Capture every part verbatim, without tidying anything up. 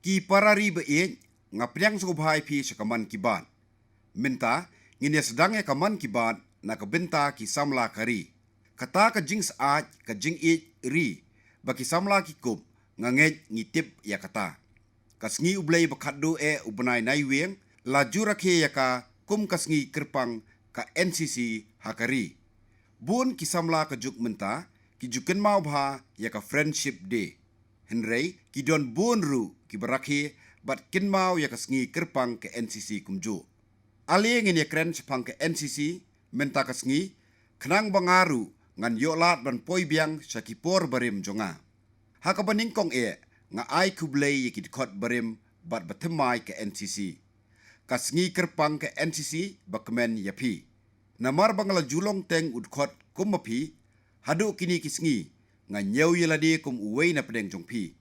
Ki para ri ba ïeit, nga pdiang sngewbha ïa phi sha ka Mann Ki Baat. Mynta ngin ïa sdang ïa ka Mann Ki Baat na ka bynta ki samla ka ri. Kata ka jingïaid, ka jingïeit ri ba ki samla ki kup, nga ngeit ngi tip ïa kata. Ka sngi U Blei ba khatduh eh u bnai Naiwieng la ju rakhe ïa ka kum ka sngi kyrpang ka N C C ha ka ri. Bun ki samla ka juk mynta ki ju kynmaw bha ïa ka Friendship Day. Hynrei ki don bun ruh kiba rakhe bad kynmaw ïa ka sngi kyrpang ka N C C kumjuh. Ale ngin ïa kren shaphang ka N C C mynta ka sngi, khnang ba nga ruh ngan ïoh lad ban poi biang sha ki por barim jong nga. Ha kaba nyngkong eh, nga ai khublei ïa ki dkhot barim bad bathymmai ka N C C. Ka sngi kyrpang ka N C C ba kmen ïa phi. Namar ba nga la ju long teng u dkhot kum ma phi, haduh kine ki sngi nga ñiew ïa lade kum uwei na pdeng jong phi.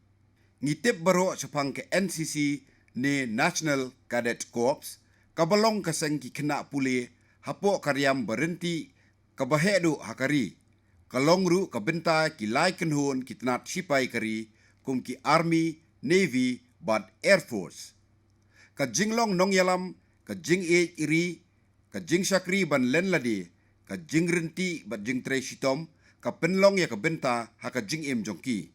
Ngi tip baroh shaphang ka N C C ne National Cadet Corps, kaba long ka seng ki khynnah pule hapoh ka riam ba ryntih kaba heh duh ha ka ri. Ka long ruh ka bynta ki lai kynhun ki tnat shipai ka ri, kum ki Army, Navy bad Air Force. Ka jinglong nongïalam, ka jingïeit ri, ka jingshakri ban len lade, ka jingryntih bad jingtrei shitom, ka pynlong ïa ka bynta ha ka jingim jong ki.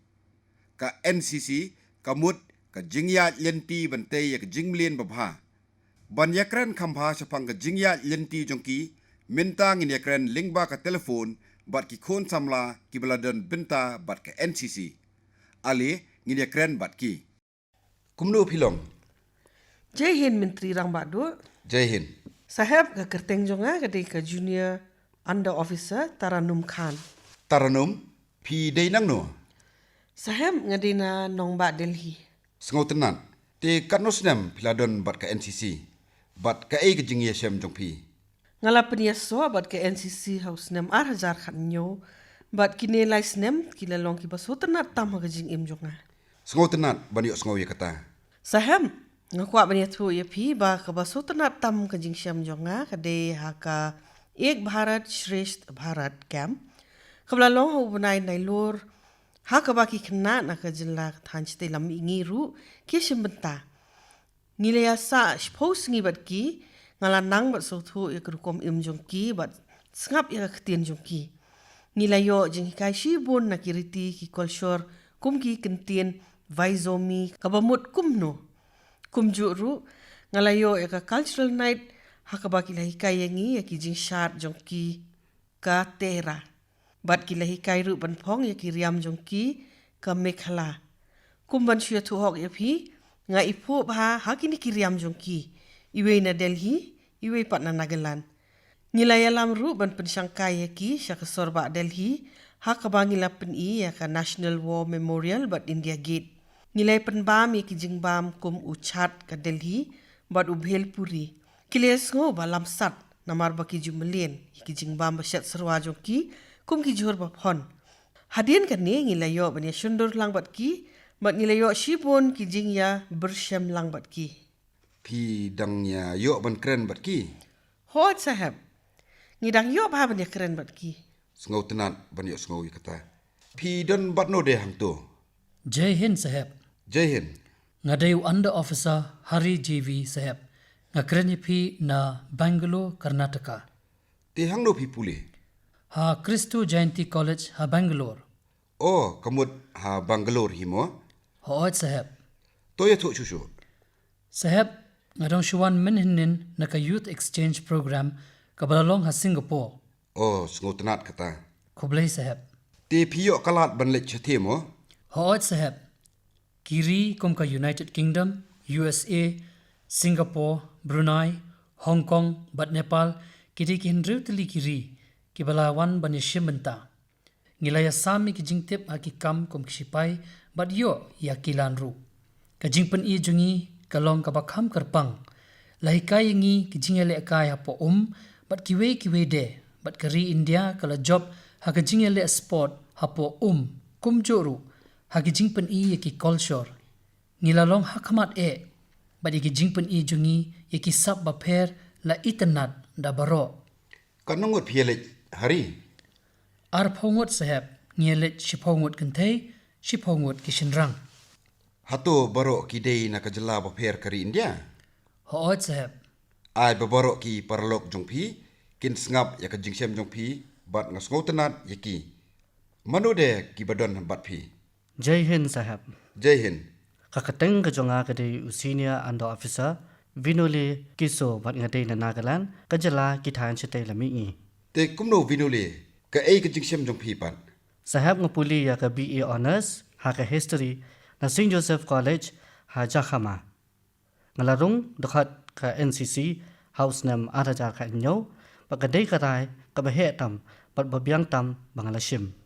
Ka N C C ka mut ka jingïaid lynti ban tei ïa ka jingmlien babha. Ban ïa kren kham bha shaphang ka jingïaid lynti jong ki, mynta ngin ïa kren lyngba ka telephone bad ki khun samla kiba la don bynta bad ka N C C. Ale ngin ïa kren bad ki. Kumno phi long? Jai Hind, Myntri Rangbah Duh. Jai Hind. Saheb, ka kyrteng jong nga ka dei ka Junior Under Officer Taranum Khan. Taranum, phi dei nangno? Saheb, nga dei na nongbah Delhi. Sngewtynnat, te katno snem phi la don bad ka N C C? Bad kaei ka jingïashem jong phi? Nga la pynïasoh bad ka N C C ha u snem ar hajar khathynñiew, bad kine lai snem ki la long kiba sngewtynnat tam ha ka jingim jong nga. Sngewtynnat ban ïohsngew ïa kata. Saheb, nga kwah ban ïathuh ïa phi ba kaba sngewtynnat tam ka jingshem jong nga ka dei ha ka Ek Bharat Shreshtha Bharat Camp, kaba la long ha u bnai Nailur, ha kaba ki khynnah na ka jylla ka thaiñ shatei lam mihngi ruh ki shim bynta. Ngi la ïa sah shiphew sngi bad ki, nga la nang bad sngewthuh ïa ka rukom im jong ki bad sngap ïa ka ktien jong ki. Ngi la ïoh jinghikai shibun na ki riti ki kolshor kum ki kyntien Vaizomi kaba mut kumno. Kumjuh ruh, nga la ïoh ïa ka cultural night ha kaba ki la hikai ïa ngi ïa ki jingshad jong ki ka Tehra. Bad ki la hikai ruh ban phong ïa ki riam jong ki ka Mekhela. Kum ban shu ïathuh hok ïa phi, nga iphuh bha ha kine ki riam jong ki. Iwei na Delhi, iwei pat na Nagaland. Ngi la ïalam ruh ban pynshangkai ïa ki sha ka sorbah Delhi, ha kaba ngi la pyni ïa ka National War Memorial bad India Gate. Ngi la pynbam ïa ki jingbam kum u Chhat ka Delhi bad u Bhelpuri. Ki la ïasngew ba lamsat namar ba ki ju mlien ïa ki jingbam ba shet syrwa jong ki kum ki jhur ba phon. Hadien kane ngi la ïoh ban ïashondur lang bad ki, bad ngi la ïoh shibun ki jingïabyrshim lang bad ki. Phi dang ïa ïoh ban kren bad ki? Hooid saheb. Ngi dang ïoh bha ban ïakren bad ki. Sngewtynnat ban ïohsngew ïa kata. Phi don bad no de hangto? Jai Hind saheb. Jai Hind. Nga dei u Under Officer Hari J V saheb. Nga kren ïa phi na Bangalore, Karnataka. Te hangno phi pule? Ha Christo Jayanti College ha Bangalore. Oh, ka mut ha Bangalore hi mo? Hooid saheb. To ïathuh shuh shuh. Saheb, nga dang shu wan mynhynnin na ka Youth Exchange Program kaba la long ha Singapore. Oh, sngewtynnat kata. Khublei saheb. Te phi ïoh ka lad ban leit shathie mo? Hooid saheb. Ki ri kum ka United Kingdom, U S A, Singapore, Brunei, Hong Kong bad Nepal, ki dei ki hynriew tylli ki ri kiba la wan ban ïashim bynta. Ngi la ïasam ïa ki jingtip ha ki kam kum ki shipai bad ïoh ïa ki lan ruh. Ka jingpyni jong ngi ka long kaba kham kyrpang. La hikai ïa ngi ki jingïalehkai hapoh um bad kiwei kiwei de, bad ka ri India ka la jop ha ka jingïaleh sport hapoh um, kumjuh ruh ha ki jingpyni ïa ki kolshor. Ngi la long ha khmat eh bad ïa ki jingpyni jong ngi ïa ki sap bapher la itynnad da baroh. Katno ngut phi ïaleit, Hari? Arphew ngut saheb, ngi ïaleit shiphew ngut kynthei, shiphew ngut ki shynrang. Hato baroh ki dei na ka jylla bapher ka ri India? Hooid saheb. Ai ba baroh ki paralok jong phi kin sngap ïa ka jingshem jong phi bad nga sngewtynnat ïa ki. Mano de ki ba don bad phi? Jai Hind saheb. Jai Hind. Ka kyrteng ka jong nga ka dei u Senior Under Officer Vinole Kiso bad nga dei na Nagaland, ka jylla ki thaiñ shatei la mihngi. Te kumno Vinole, kaei ka jingshem jong phi pat? Saheb, nga pule ïa ka B A Honours ha ka History na Saint Joseph College ha Jakhama. Nga la rung dkhot ka N C C ha u snem ar hajar khathynñiew bad ka dei ka rai kaba heh tam bad ba biang tam ba nga la shim.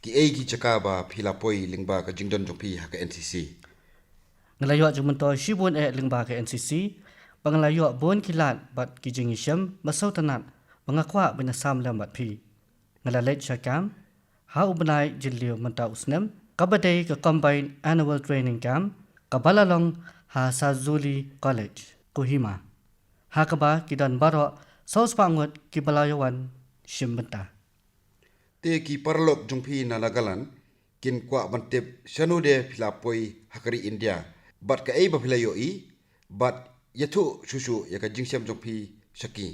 Kiei ki jaka ba phi la poi lyngba ka jingdon jong phi ha ka N C C? Nga la ïoh jingmyntoi shibun eh lyngba ka N C C bad nga la ïoh bun ki lad bad ki jingïashem ba sngewtynnat ba nga kwah ban ïasam lem bad phi. Nga la leit sha camp ha u bnai Jylliew mynta u snem, kaba dei ka Combined Annual Training Camp kaba la long ha Sazuli College, Kohima, ha kaba ki don baroh saw spah ngut kiba la ïawan shim bynta. Te ki paralok jong phi na Nagaland kin kwah ban tip shano de phi la poi ha ka ri India bad kaei ba phi la ïohi bad ïathuh shuh shuh ïa ka jingshem jong phi sha ki.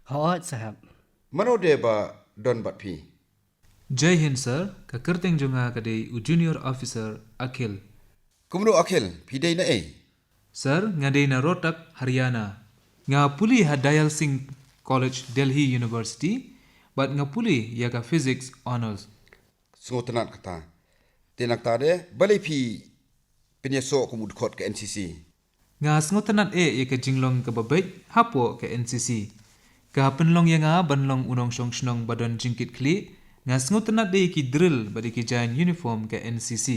Hooid saheb. Mano de ba don bad phi? Jai Hind sir, ka kyrteng jong nga ka dei u Junior Officer Akhil. Kumno Akhil, phi dei na ei? Sir, nga dei na Rohtak, Haryana. Nga pule ha Dayal Singh College, Delhi University bad nga pule ïa ka Physics Honours. Sngewtynnat kata. Te nangta de balei phi pynïasoh kum u dkhot ka N C C? Nga sngewtynnat eh ïa ka jinglong kaba beit hapoh ka N C C. Ka pynlong ïa nga ban long u nongshong shnong ba don jingkitkhlieh. Nga sngewtynnat de ïa ki drill bad ïa ki jaiñ uniform ka N C C.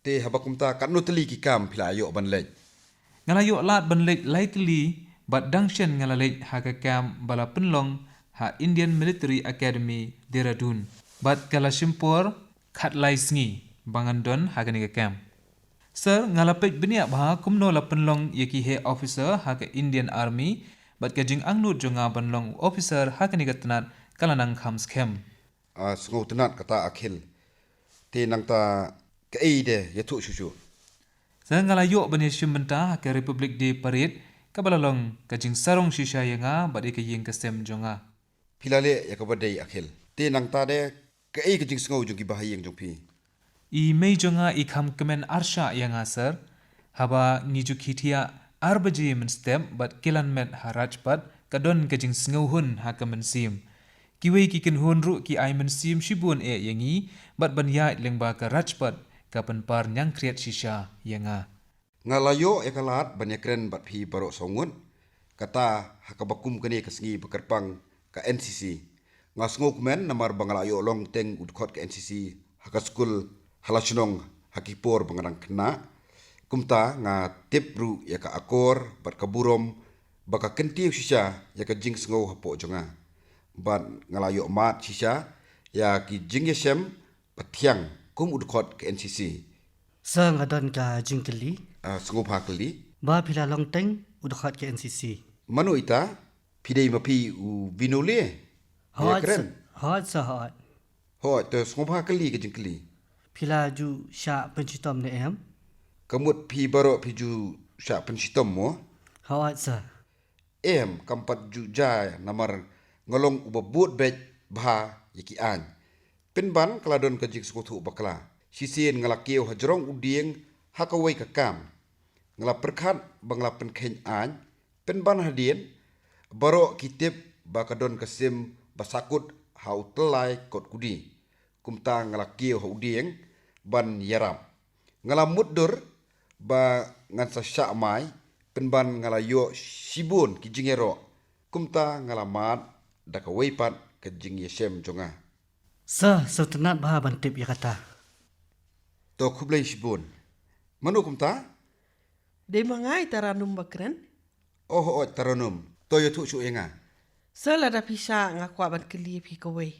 Te haba kumta katno tylli ki camp phi la ïoh ban leit? Nga la ïoh lad ban leit lai tylli bad dang shen nga la leit ha ka camp ba la pynlong ha Indian Military Academy, Dehradun. Bad ka la shim por khatlai sngi ba ngan don ha kane ka camp. Sir, nga la peit bniah bha kumno la pynlong ïa ki heh officer ha ka Indian Army bad ka jingangnud jong nga ban long u officer ha kane ka tnat ka la nang kham skhem. Ah, sngewtynnat kata Akhil. Te nangta kaei de, ïathuh shuh shuh. Sir, nga la ïoh ban ïashim bynta ha ka Republic Day Parade kaba la long ka jingsarong shisha ïa nga bad ïa ka ïing ka sem jong nga. Phi la leh ïa kaba dei Akhil. Te nangta de kaei ka jingsngew jong ki bahaïing jong phi? I mei jong nga i kham kmen arshah ïa nga sir. Haba ngi ju khie thiah ar baje mynstep bad kylan met ha Rajpath ka don ka jingsngewhun ha ka mynsiem. Kiwei ki kynhun ruh ki ai mynsiem shibun eh ïa ngi bad ban ïaid lyngba ka Rajpath ka pynpar ñiangkhriat shisha ïa nga. Nga la ïoh ïa ka lad ban ïakren bad phi baroh saw ngut. Kata ha kaba kum kane ka sngi ba kyrpang ka N C C. Nga sngewkmen namar ba nga la ïoh long teng u dkhot ka N C C ha ka skul ha la shnong ha ki por ba nga dang khynnah. Kumta nga tip ruh ïa ka akor bad ka burom ba ka kyntiew shisha ïa ka jingsngew hapoh jong nga. Bad nga la ïoh mad shisha ïa ki jingïashem ba thiang kum u dkhot ka N C C. Sir, nga don ka jingkylli. Ah, sngewbha kylli. Ba phi la long teng u dkhot ka N C C. Mano ita? Phi dei ma phi u Vinole? Hooid sir, hooid sir, hooid. Hooid, to sngewbha kylli ka jingkylli. Phi la ju shah pynshitom ne em? Ka mut phi baroh phi ju shah pynshitom mo? Hooid sir. Em, kam pat ju jia namar nga long uba bud beit bha ïa ki aiñ. Pynban ka la don ka jingsngewthuh bakla. Shisien nga la kiew ha jrong u dieng ha kawei ka kam. Nga la pyrkhat ba nga la pynkheiñ aiñ. Pynban hadien baroh ki tip ba ka don ka sim ba sakut ha u tyllai kot kudi. Kumta nga la kiew ha u dieng ban ïarap. Nga la mutdur ba ngan sa shah mai, pynban nga la ïoh shibun ki jingïaroh. Kumta nga la mad da kawei pat ka jingïashem jong nga. Sir, sngewtynnat bha ban tip ïa kata. To khublei shibun. Mano kumta? Dei ma nga i Taranum ba kren. Oh, hooid Taranum. To ïathuh shuh ïa nga. Sir, lada phi shah nga kwah ban kylli ïa phi kawei.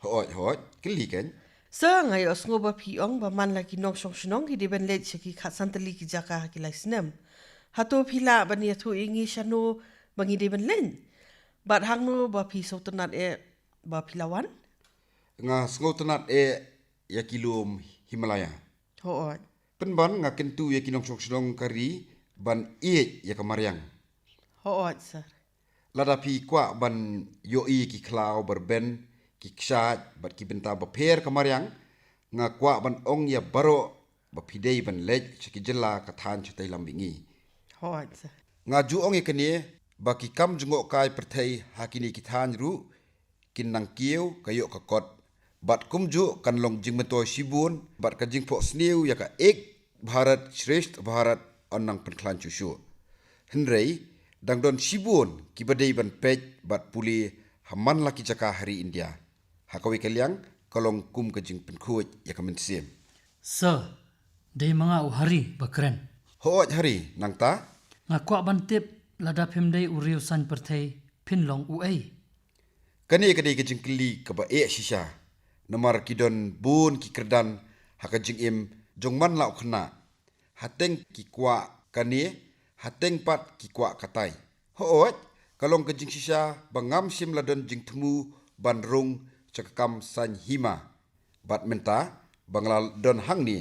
Hooid, hooid, kylli kein. Sir, nga ïohsngew ba phi ong ba man la ki nongshong shnong ki dei ban leit sha ki khatsan tylli ki jaka ha ki lai snem. Hato phi lah ban ïathuh ïa ngi shano ba ngi dei ban leit? Bad hangno ba phi sngewtynnat eh ba phi la wan? Nga sngewtynnat eh ïa ki lum Himalaya. Hooid. Pynban nga kyntu ïa ki nongshong shnong ka ri ban ïeit ïa ka mariang. Hooid, sir. Lada phi kwah ban ïohi ki khlaw ba rben, ki kshaid bad ki bynta bapher ka mariang, nga kwah ban ong ïa baroh ba phi dei ban leit sha ki jylla ka thaiñ shatei lam mihngi. Hooid, sir. Nga ju ong ïa kane ba ki kam jngohkai pyrthei ha kine ki thaiñ ruh kin nang kiew ka ïoh ka kot. Bad kumjuh kan long jingmyntoi shibun bad ka jingphohsniew ïa ka Ek Bharat Shreshtha Bharat yn nang pynkhlaiñ shuh shuh. Hynrei dang don shibun kiba dei ban peit bad pule ha man la ki jaka ha ri India. Ha kawei ka liang ka long kum ka jingpynkhuid ïa ka mynsiem. Sir, dei ma nga u Hari ba kren. Hooid Hari, nangta? Nga kwah ban tip lada phim dei u riew saiñ pyrthei, phin long uei? Kane ka dei ka jingkylli kaba eh shisha. Namar ki don bun ki kyrdan ha ka jingim jong man la u khynnah. Hateng ki kwah kane, hateng pat ki kwah katai. Hooid, ka long ka jingshisha ba ngam shym la don jingthmu ban rung sha ka kam saiñ hima. Bad mynta ba nga la don hangne,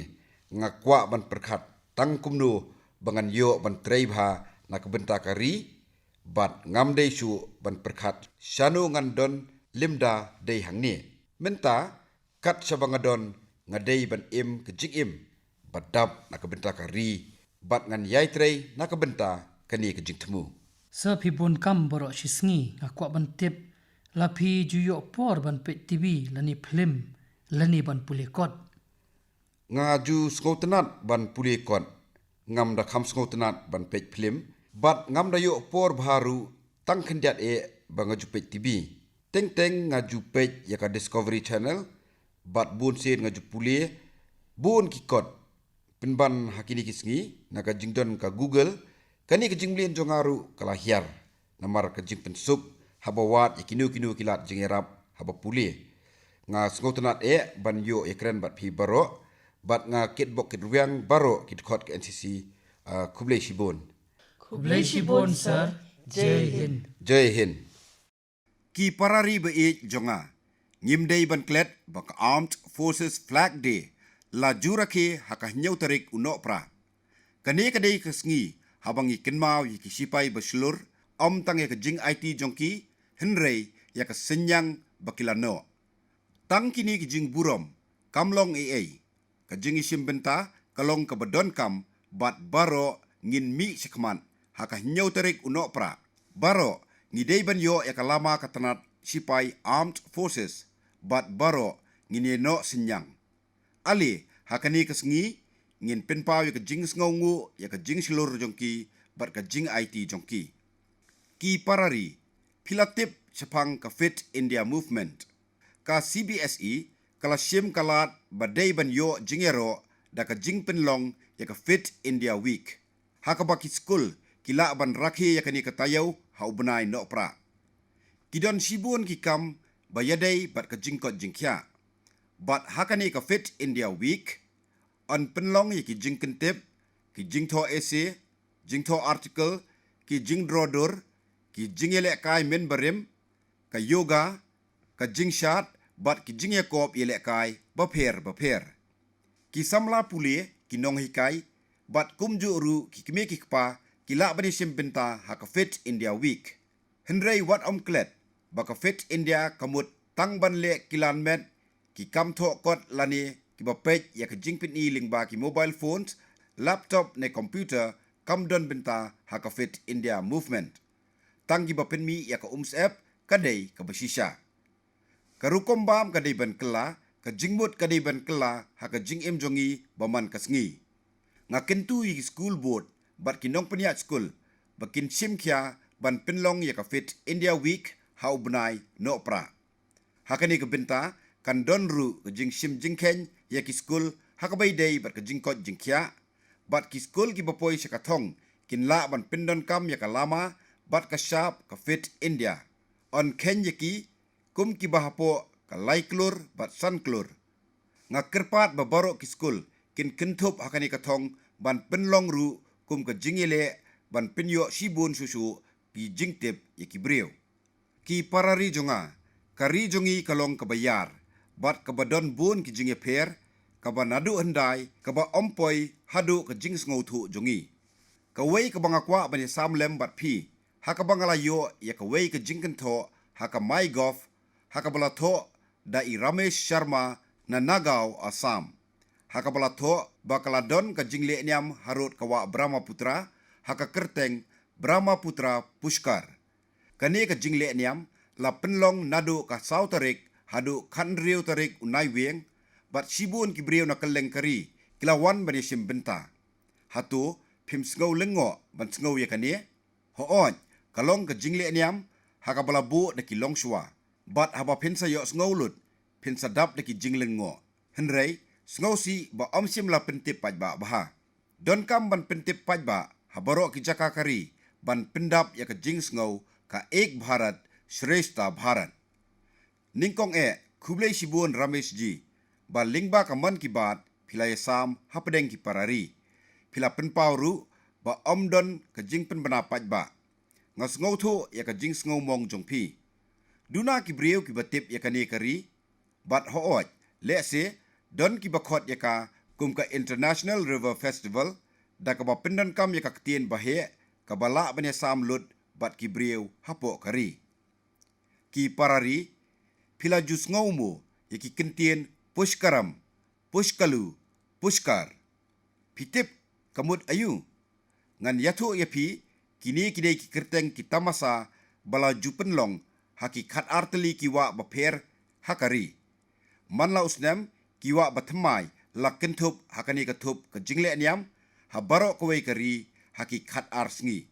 nga kwah ban pyrkhat tang kumno ba ngan ïoh ban trei bha na ka bynta ka ri, bad ngam dei shuh ban pyrkhat shano ngan don lymda dei hangne. Mynta kat shaba nga don, nga dei ban im ka jingim ba dap na ka bynta ka ri, bad ngan ïai trei na ka bynta kane ka jingthmu. Sir, phi bun kam baroh shi sngi, nga kwah ban tip la phi ju ïoh por ban peit T V lane phlim lane ban pule kot? Nga ju sngewtynnat ban pule kot. Ngam da kham sngewtynnat ban peit phlim bad ngam da ïoh por bha ruh tang khyndiat eh ba nga ju peit T V. Teng teng nga ju peit ïa ka Discovery Channel bad bun sien nga ju pule bun ki kot. Pynban ha kine ki sngi, na ka jingdon ka Google, kane ka jingmlien jong nga ruh ka la hiar. Namar ka jingpynsuk haba wad ïa kino kino ki lad jingïarap haba pule. Nga sngewtynnat eh ban ïoh ïakren bad phi baroh, bad nga kitbok kitrwiang baroh ki dkhot ka N C C, ah, khublei shibun. Khublei shibun, sir. Jai Hind. Jai Hind. Ki para ri ba ïeit jong nga, ngim dei ban klet ba ka Armed Forces Flag Day la ju rakhe ha ka hynñiew tarik u Nohprah. Kane ka dei ka sngi haba ngi kynmaw ïa ki sipai ba shlur, ym tang ïa ka jingaiti jong ki, hynrei ïa ka synñiang ba ki la noh. Tang kine ki jingburom kam long ei ei. Ka jingïashim bynta ka long kaba donkam bad baroh ngin mih shakhmat ha ka hynñiew tarik u Nohprah. Baroh ngi dei ban ïoh ïa ka lama ka tnat sipai Armed Forces bad baroh ngin ïa noh synñiang. Ale ha kane ka sngi ngin pynpaw ïa ka jingsngewnguh ïa ka jingshlur jong ki bad ka jingaiti jong ki. Ki para ri, phi la tip shaphang ka Fit India Movement. Ka C B S E ka la shim ka lad ba dei ban ïoh jingïaroh da ka jingpynlong ïa ka Fit India Week, ha kaba ki skul ki lah ban rakhe ïa kane ka taïew ha u bnai Nohprah. Ki don shibun ki kam ba ïadei bad ka jingkoit jingkhiah. Bad ha kane ka Fit India Week yn pynlong ïa ki jingkyntip, ki jingthoh essay, jingthoh article, ki jingdro dur, ki jingïalehkai mynbarim, ka yoga, ka jingshad bad ki jingïakop ïalehkai bapher bapher. Ki samla pule, ki nonghikai bad kumjuh ruh ki kmie ki kpa ki lah ban ïashim bynta ha ka Fit India Week. Hynrei wat ym klet ba ka Fit India ka mut tang ban leh kilan met, ki kam thoh kot lane kiba peit ïa ka jingpyni lyngba ki mobile phones, laptop ne computer kam don bynta ha ka Fit India Movement. Tang kiba pynmih ïa ka umsyep ka dei kaba shisha. Ka rukom bam ka dei ban kylla, ka jingmut ka dei ban kylla ha ka jingim jong ngi ba man ka sngi. Nga kyntu ïa ki school board bad ki nongpynïaid skul ba kin shim khia ban pynlong ïa ka Fit India Week ha u bnai Nohprah. Ha kane ka bynta kan don ruh ka jingshim jingkheiñ ïa ki skul ha kaba ïadei bad ka jingkoit jingkhiah. Bad ki skul kiba poi sha ka thong kin lah ban pyndonkam ïa ka lama bad ka shap ka Fit India. Yn kheiñ ïa ki kum kiba hapoh ka lai klur bad san klur. Nga kyrpad ba baroh ki skul kin kynthup ha kane ka thong ban pynlong ruh kum ka jingïaleh ban pynïoh shibun shuh shuh ki jingtip ïa ki briew. Ki para ri jong nga, ka ri jong ngi ka long kaba ïar bad kaba don bun ki jingïapher, kaba naduh hyndai kaba ym poi haduh ka jingsngewthuh jong ngi. Kawei kaba nga kwah ban ïasam lem bad phi, ha kaba nga la ïoh ïa kawei ka jingkynthoh ha ka MyGov, ha kaba la thoh da i Ramesh Sharma na Nagaon, Assam. Ha kaba la thoh ba ka la don ka jingleh niam harud ka wah Brahmaputra, ha ka kyrteng Brahmaputra Pushkar. Kane ka jingleh niam la pynlong naduh ka saw tarik haduh khathynriew tarik u Naiwieng, bad shibun ki briew na kylleng ka ri ki la wan ban ïashim bynta. Hato phim sngew lyngngoh ban sngew ïa kane? Hooid, ka long ka jingleh niam ha kaba la buh da ki longshuwa. Bad haba phin sa ïohsngew lut, phin sa dap da ki jinglyngngoh. Hynrei, sngewsih ba ym shym la pyntip paidbah bha. Donkam ban pyntip paidbah ha baroh ki jaka ka ri ban pyndap ïa ka jingsngew ka Ek Bharat Shreshtha Bharat. Nyngkong eh, khublei shibun Ramesh ji, ba lyngba ka Mann Ki Baat phi la ïasam hapdeng ki para ri. Phi la pynpaw ruh ba ym don ka jingpynbna paidbah. Nga sngewthuh ïa ka jingsngewmong jong phi. Duna ki briew kiba tip ïa kane ka ri? Bad hooid, lehse don kiba khot ïa ka kum ka International River Festival, da kaba pyndonkam ïa ka ktien baheh kaba lah ban ïasam lut bad ki briew hapoh ka ri. Ki para ri, phi la ju sngew mo ïa ki kyntien Pushkaram, Pushkalu, Pushkar? Phi tip ka mut aïu? Ngan ïathuh ïa phi, kine ki dei ki kyrteng ki tamasa ba la ju pynlong ha ki khatar tylli ki wah bapher ha ka ri. Man la u snem, ki wah bathymmai la kynthup ha kane ka thup ka jingleh niam ha baroh kawei ka ri ha ki khatar sngi.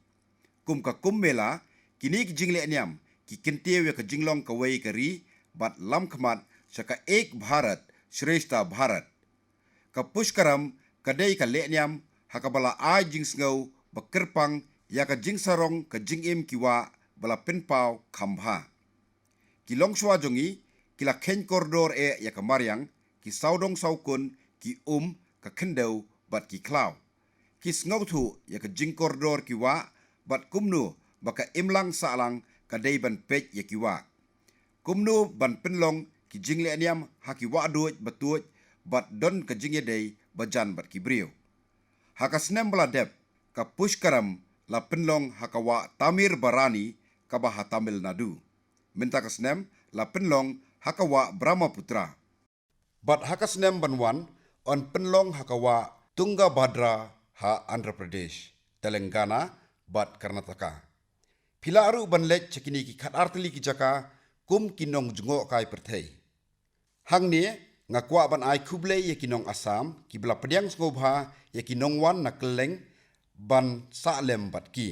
Kum ka Kumbh Mela, kine ki jingleh niam ki kyntiew ïa ka jinglong kawei ka ri bad lamkhmat sha ka Ek Bharat Shreshtha Bharat. Ka Pushkaram ka dei ka leh niam ha kaba la ai jingsngew ba kyrpang ïa ka jingsarong ka jingim ki wah ba la pynpaw kham bha. Ki longshuwa jong ngi ki la kheiñ kordor eh ïa ka mariang, ki sawdong sawkun, ki um, ka khyndew bad ki khlaw. Ki sngewthuh ïa ka jingkordor ki wah bad kumno ba ka imlang sahlang ka dei ban peit ïa ki wah. Kumno ban pynlong ki jingleh niam ha ki wah duid ba tuid bad don ka jingïadei ba jan bad ki briew. Ha ka snem ba la dep, ka Pushkaram la pynlong ha ka wah Tamir Barani kaba ha Tamil Nadu. Mynta ka snem la pynlong ha ka wah Brahmaputra. Bad ha ka snem ban wan yn pynlong ha ka wah Tungabhadra ha Andhra Pradesh, Telangana bad Karnataka. Phi lah ruh ban leit sha kine ki khatar tylli ki jaka kum ki nongjngohkai pyrthei. Hangne nga kwah ban ai khublei ïa ki nong Assam kiba la pdiang sngewbha ïa ki nongwan na kylleng ban sah lem bad ki.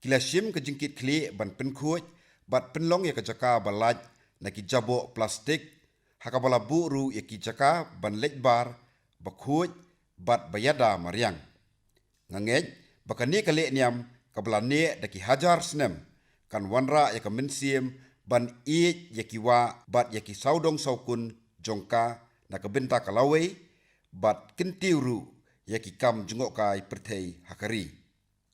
Ki la shim ka jingkitkhlieh ban pynkhuid bad pynlong ïa ka jaka ba lait na ki jaboh plastik, ha kaba la buh ruh ïa ki jaka ban leit bar ba khuid bad ba ïada mariang. Nga ngeit ba kane ka leh niam kaba la neh da ki hajar snem kan wanrah ïa ka mynsiem ban ïeit ïa ki wah bad ïa ki sawdong sawkun jong ka na ka bynta ka lawei, bad kyntiew ruh ïa ki kam jngohkai pyrthei ha ka ri.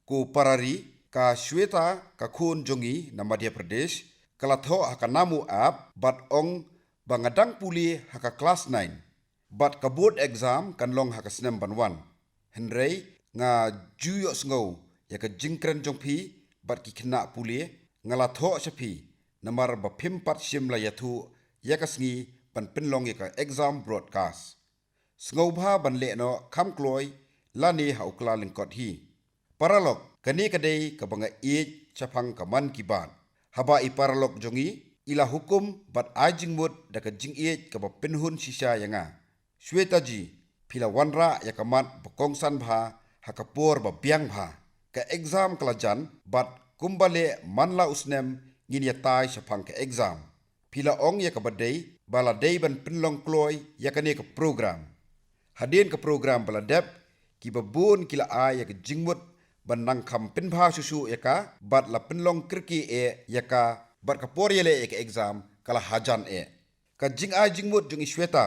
Ko para ri, ka Shweta, ka khun jong ngi na Madhya Pradesh, ka la thoh ha ka Namo app bad ong ba nga dang pule ha ka klas nine bad ka board exam kan long ha ka snem ban wan. Hynrei nga ju ïohsngew ïa ka jingkren jong phi bad ki khynnah pule, nga la thoh sha phi namar ba phim pat shym la ïathuh ïa ka sngi ban pynlong ïa ka exam broadcast. Sngewbha ban leh noh kham kloi lane ha u kla lyngkot hi. Paralok, kane ka dei kaba nga ïeit shaphang ka Mann Ki Baat. Haba i paralok jong ngi i la hukum bad ai jingmut da ka jingïeit kaba pynhun shisha ïa nga. Shweta ji, phi la wanrah ïa ka mat ba kongsan bha ha ka por ba biang bha. Ka exam ka la jan bad kumba leh man la u snem ngin ïatai shaphang ka exam. Phi la ong ïa kaba dei ba la dei ban pynlong kloi ïa kane ka program. Hadien ka program ba la dep, kiba bun ki la ai ïa ka jingmut ban nang kham pynbha shuh shuh ïa ka bad la pynlong kyrkieh ïa ka, bad ka por ïaleh ïa ka exam ka la hajan eh. Ka jingai jingmut jong i Shweta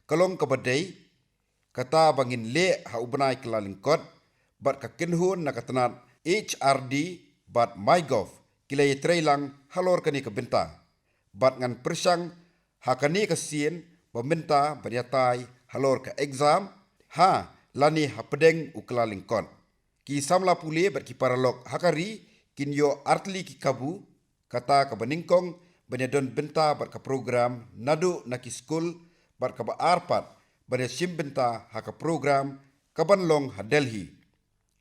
ka long kaba dei, kata ba ngin leh ha u bnai kla lyngkot, bad ka kynhun na ka tnat H R D bad MyGov ki la ïatreilang halor kane ka bynta. Bad ngan pyrshang ha kane ka sien ba mynta ban ïatai halor ka exam, ha lane hapdeng u kylla lyngkot. Ki samla pule bad ki paralok ha ka ri kin ïoh artylli ki kabu, kata kaba nyngkong ban ïadon bynta bad ka program naduh na ki skul, bad kaba ar pat ban ïashim bynta ha ka program kaban long ha Delhi.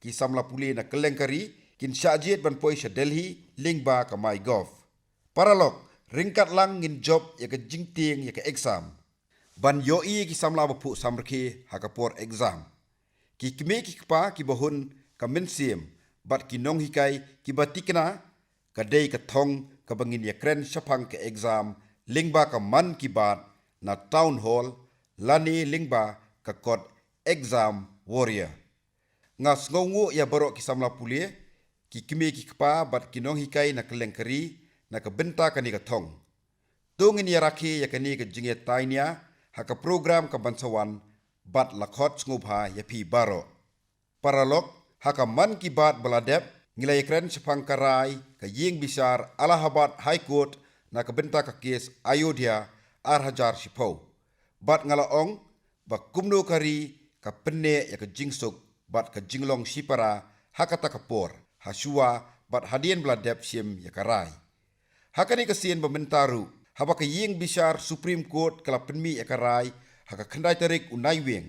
Ki samla pule na kylleng ka ri kin shah jied ban poi sha Delhi lyngba ka MyGov. Paralok, ryngkat lang ngin jop ïa ka jingtieng ïa ka exam. Ban ïohi ïa ki samla ba phuh samrkhie ha ka por exam. Ki kmie ki kpa kiba hun ka mynsiem bad ki nonghikai kiba tikna, ka dei ka thong kaba ngin ïakren shaphang ka exam lyngba ka Mann Ki Baat na Town Hall lane lyngba ka kot Exam Warrior. Nga sngewnguh ïa baroh ki samla pule, ki kmie ki kpa bad ki nonghikai na kylleng ka ri na ka bynta kane ka thong. To ngin ïa rakhe ïa kane ka jingïatainia ha ka program kaban sa wan, bad la khot sngewbha ïa phi baroh. Paralok, ha ka Mann Ki Baat ba la dep, ngi la ïakren shaphang ka rai ka ïing bishar Allahabad High Court na ka bynta ka kes Ayodhya ar hajar shiphew. Bad nga la ong ba kumno ka ri ka pynneh ïa ka jingsuk bad ka jinglong shipara ha kata ka por, ha shuwa bad hadien ba la dep shim ïa ka rai. Ha kane ka sien ba mynta ruh, haba ka ïing bishar Supreme Court ka la pynmih ïa ka rai ha ka khyndai tarik u Naiwieng,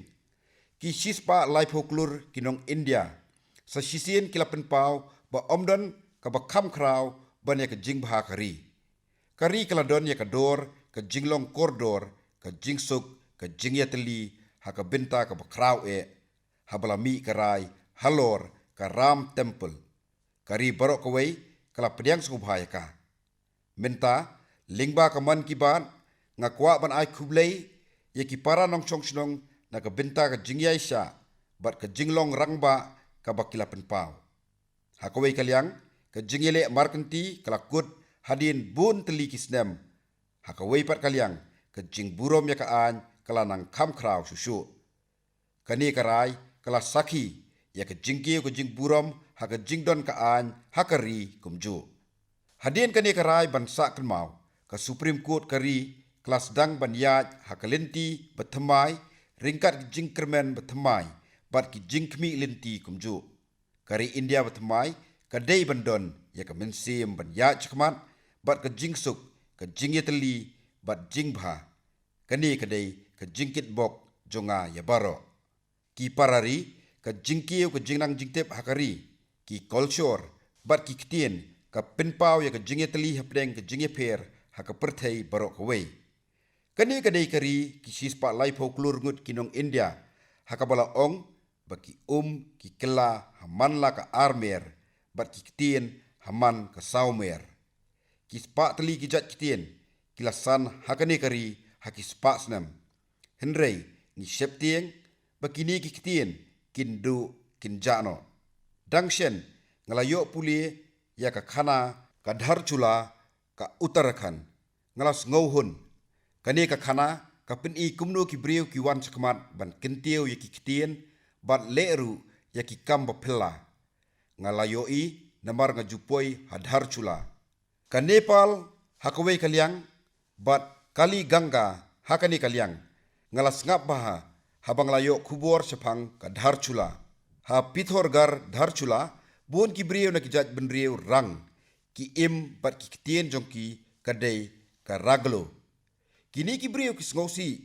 ki shispah laiphew klur ki nong India sa shisien ki la pynpaw ba ym don kaba kham khraw ban ïa ka jingbha ka ri. Ka ri ka la don ïa ka dor ka jinglong kordor, ka jingsuk, ka jingïatylli ha ka bynta kaba khraw eh, haba la mih ka rai halor ka Ram Temple. Ka ri baroh kawei ka la pdiang sngewbha ïa ka. Mynta, lyngba ka Mann Ki Baat, nga kwah ban ai khublei ïa ki para nongshong shnong na ka bynta ka jingïaishah bad ka jinglong rangbah kaba ki la pynpaw. Ha kawei ka liang, ka jingïaleh markynti ka la kut hadien bun tylli ki snem. Ha kawei pat ka liang, ka jingburom ïa ka aiñ ka la nang kham khraw shuh shuh. Kane ka rai ka la sakhi ïa ka jingkiew ka jingburom ha ka jingdon ka aiñ ha ka ri kumjuh. Hadien kane ka rai ban sah kynmaw, ka Supreme Court ka ri ka la sdang ban ïaid ha ka lynti ba thymmai, ryngkat ka jingkyrmen ba thymmai bad ki jingkhmih lynti kumjuh. Ka ri India ba thymmai ka dei ban don ïa ka mynsiem ban ïaid shakhmat bad ka jingsuk, ka jingïatylli bad jingbha. Kane ka dei ka jingkitbok jong nga ïa baroh. Ki para ri, ka jingkiew ka jingnang jingtip ha ka ri, ki kolshor bad ki ktien ka pynpaw ïa ka jingïatylli hapdeng ka jingïapher ha ka pyrthei baroh kawei. Kane ka dei ka ri ki shispah laiphew klur ngut ki nong India, ha kaba la ong ba ki um ki kylla ha man la ka armer bad ki ktien ha man ka sawmer. Ki spah tylli ki jait ktien ki la san ha kane ka ri ha ki spah snem. Hynrei ngi sheptieng ba kine ki ktien kin duh kin jah noh. Dang shen nga la ïoh pule ïa ka khana ka Dharchula ka Uttarakhand. Nga la sngewhun. Kane ka khana ka pyni kumno ki briew ki wan shakhmat ban kyntiew ïa ki ktien bad leh ruh ïa ki kam ba phylla. Nga la ïohi namar nga ju poi ha Dharchula. Ka Nepal ha kawei ka liang bad Kali Ganga ha kane ka liang. Nga la sngap bha haba nga la ïoh khubor shaphang ka Dharchula. Ha Pithoragarh Dharchula, bun ki briew na ki jait bynriew rang, ki im bad ki ktien jong ki ka dei ka Raglo. Kine ki briew ki sngewsih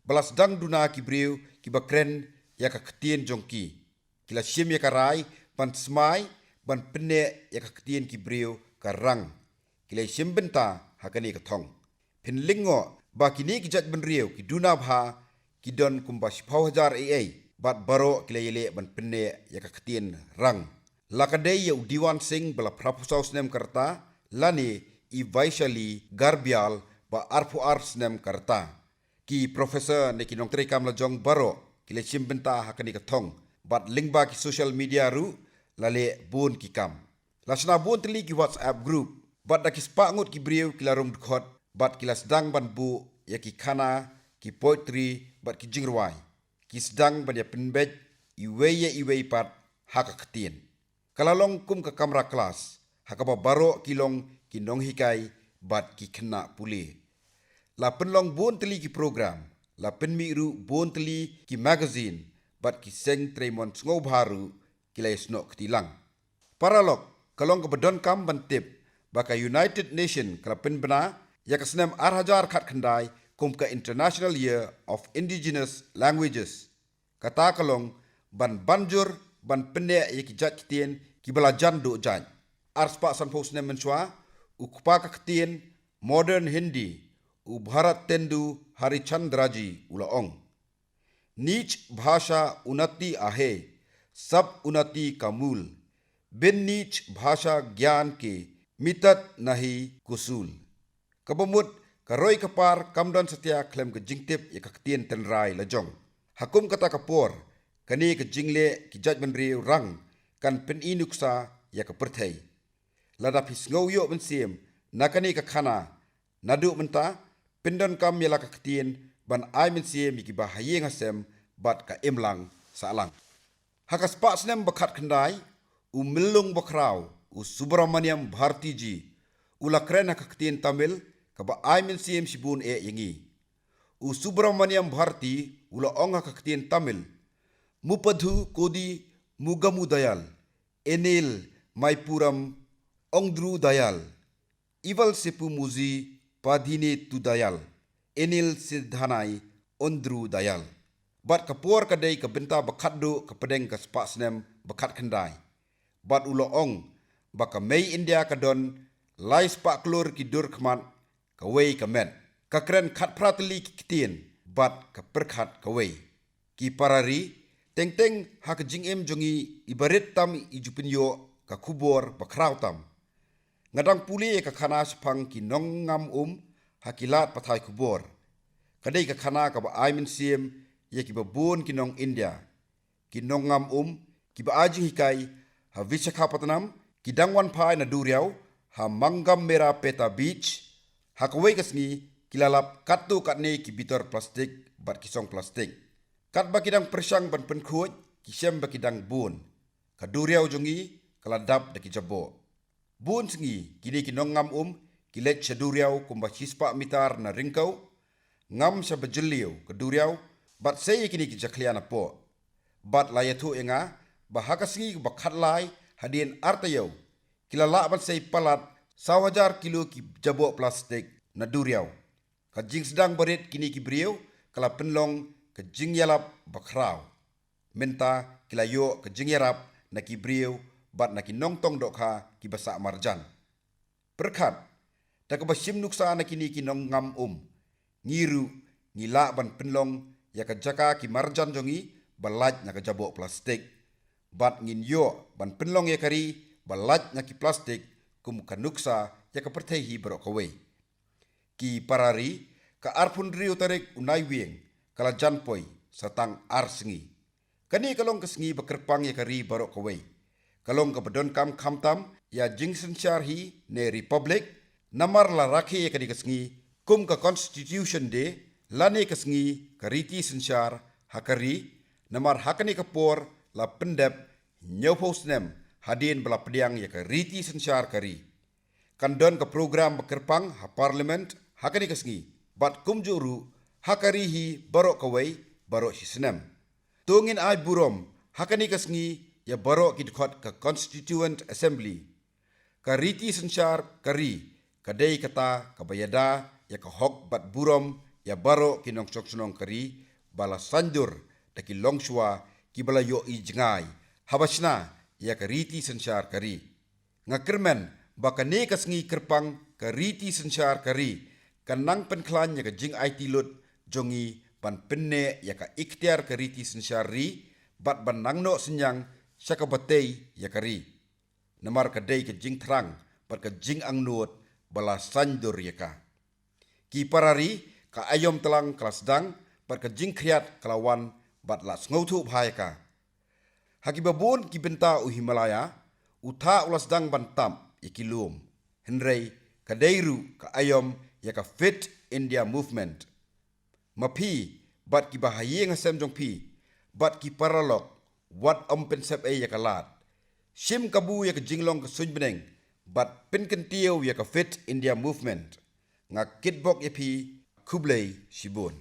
ba la sdang duna ki briew kiba kren ïa ka ktien jong ki. Ki la shim ïa ka rai ban smai ban pynneh ïa ka ktien ki briew ka rang. Ki la shim bynta ha kane ka thong. Phin lyngngoh ba kine ki jait bynriew ki duna bha, ki don kumba shiphew hajar ei ei, bad baroh ki la ïaleh ban pynneh ïa ka ktien rang. La ka dei ïa u Diwan Singh ba la phraphew saw snem ka rta, lane i Vaishali Garbial ba arphew ar snem ka rta. Ki professor ne ki nongtrei kam lajong baroh ki la shim bynta ha kane ka thong, bad lyngba ki social media ruh la leh bun ki kam. La shna bun tylli ki WhatsApp group, bad da ki spah ngut ki briew ki la rung dkhot, bad ki la sdang ban buh ïa ki khana, ki poetry bad ki jingrwai. Ki sdang ban ïa pynbeit iwei ïa iwei pat ha ka ktien. Ka la long kum ka kamra klas ha kaba baroh ki long ki nonghikai bad ki khynnah pule. La pynlong bun tylli ki program, la pynmih ruh bun tylli ki magazine bad ki seng trei mon sngewbha ruh ki la ïasnoh kti lang. Paralok, ka long kaba donkam ban tip ba ka United Nation ka la pynbna ïa ka snem ar hajar khatkhyndai kum ka International Year of Indigenous Languages. Kata ka long ban banjur ban pynneh ïa ki jait ktien kiba la jan duh jait. Arspah sanphew snem mynshuwa, u kpa ka ktien Modern Hindi, u Bharatendu Harishchandra ji u la ong, "Nij bhasha unnati ahe, sab unnati ka mool, bin nij bhasha gyan ke mitat nahi kusul." Kaba mut, ka roi ka par kam don satia khlem ka jingtip ïa ka ktien tynrai la jong. Ha kum kata ka por, kane ka jingleh ki jaitbynriew rang kan pyni nuksa ïa ka pyrthei. Lada phi sngew ïoh mynsiem na kane ka khana, naduh mynta pyndonkam ïa la ka ktien ban ai mynsiem ïa kiba ha ïing ha sem bad ka imlang sahlang. Ha ka spah snem ba khatkhyndai, u myllung bakhraw, u Subramaniam Bharati ji, u la kren ha ka ktien Tamil kaba ai mynsiem shibun eh ïa ngi. U Subramaniam Bharati u la ong ha ka ktien Tamil, "Mupadu kodi mugamu dayal, enil maipuram ongdru dayal, ival sepu muzi padhine tu dayal, enil sidhanai ondru dayal." Bad ka por ka dei ka bynta ba khatduh ka pdeng ka spah snem ba khatkhyndai. Bad u la ong ba ka mei India ka don lai spah klur ki dur khmat, kawei ka met. Ka kren khatphra tylli ki ktien bad ka pyrkhat kawei. Ki para ri, teng teng ha ka jingim jong ngi, i barit tam i ju pynïoh ka khubor bakhraw tam. Nga dang pule ïa ka khana shaphang ki nongngam um ha ki lad pathai khubor. Ka dei ka khana kaba ai mynsiem ïa kiba bun ki nong India. Ki nongngam um kiba ai jinghikai ha Visakhapatnam ki dang wan phai na duriaw ha Mangammera Peta Beach. Ha kawei ka sngi ki la lap katto katne ki bitor plastik bad ki song plastik. Katba ki dang pyrshang ban pynkhuid, ki shem ba ki dang bun. Ka duriaw jong ngi ka la dap da ki jaboh. Bun sngi kine ki nongngam um ki leit sha duriaw kumba shispah mitar na ryngkew. Ngam sha ba jylliew ka duriaw bad sei ïa kine ki jakhlia napoh. Bad la ïathuh ïa nga ba ha ka sngi ba khatlai hadien ar taïew, ki la lah ban sei palat saw hajar kilo ki jaboh plastik na duriaw. Ka jingsdang barit kine ki briew ka la pynlong ka jingïalap bakhraw. Mynta ki la ïoh ka jingïarap na ki briew bad na ki nongtong dohkha kiba sah marjan. Pyrkhat, da kaba shim nuksa na kine ki nongngam um, ngi ruh ngi lah ban pynlong ïa ka jaka ki marjan jong ngi ba lait na ka jaboh plastik. Bad ngin ïoh ban pynlong ïa ka ri ba lait na ki plastik kum ka nuksa ïa ka pyrthei hi baroh kawei. Ki para ri, ka arphew hynriew tarik u Naiwieng ka la jan poi sa tang ar sngi. Kane ka long ka sngi ba kyrpang ïa ka ri baroh kawei. Ka long kaba donkam khamtam ïa jingsynshar hi ne Republic, namar la rakhe ïa kane ka sngi kum ka Constitution Day lane ka sngi ka riti synshar ha ka ri, namar ha kane ka por la pyndep hynñiewphew snem hadien ba la pdiang ïa ka riti synshar ka ri. Kan don ka program ba kyrpang ha Parliament ha kane ka sngi bad kumjuh ruh ha ka ri hi baroh kawei baroh shi snem. To ngin ai burom ha kane ka sngi ïa baroh ki dkhot ka Constituent Assembly. Ka riti synshar ka ri ka dei kata kaba ïada ïa ka hok bad burom ïa baroh ki nongshong shnong ka ri ba la saiñdur da ki longshuwa kiba la ïohi jngai haba shna ïa ka riti synshar ka ri. Nga kyrmen ba kane ka sngi kyrpang ka riti synshar ka ri kan nang pynkhlaiñ ïa ka jingaiti lut jong ngi ban pynneh ïa ka iktiar ka riti synshar ri bad ban nang noh synñiang sha kaba tei ïa ka ri. Namar ka dei ka jingthrang bad ka jingangnud ba la saiñdur ïa ka. Ki para ri, ka aïom tlang ka la sdang bad ka jingkhriat ka la wan bad la sngewthuh bha ïa ka. Ha kiba bun ki bynta u Himalaya, u thah u la sdang ban tap ïa ki lum. Hynrei ka dei ruh ka aïom ïa ka Fit India Movement. Ma phi bad kiba ha ïing ha sem jong phi bad ki paralok, wat ym pynsep ei ïa ka lad. Shim kabu ïa ka jinglong ka suiñ bneng bad pynkyntiew ïa ka Fit India Movement. Nga kitbok ïa phi, khublei shibun.